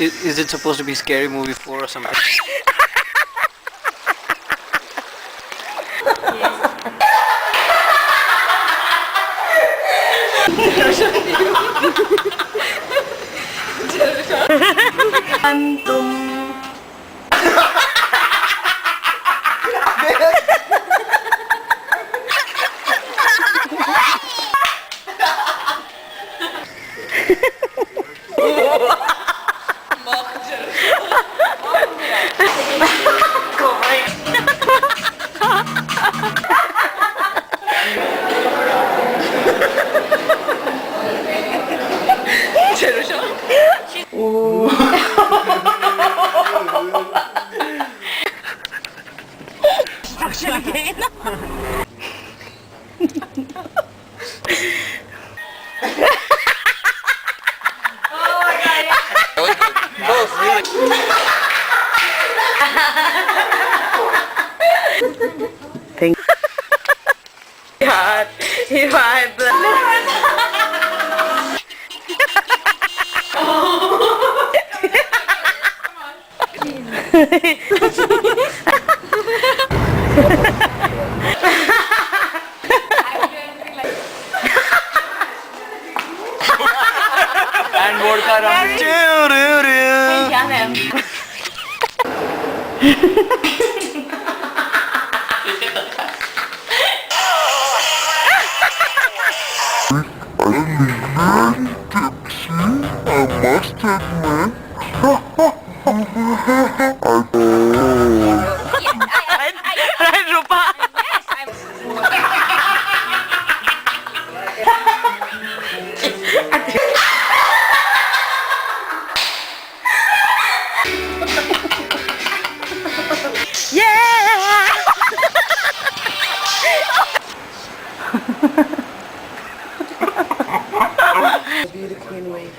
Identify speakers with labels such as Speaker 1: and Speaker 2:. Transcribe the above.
Speaker 1: Is it supposed to be scary movie 4 or something? And vodka rum.
Speaker 2: I'm very tipsy, I must admit. I
Speaker 3: Right, Rupa? Yeah!
Speaker 4: Beauty queen wave.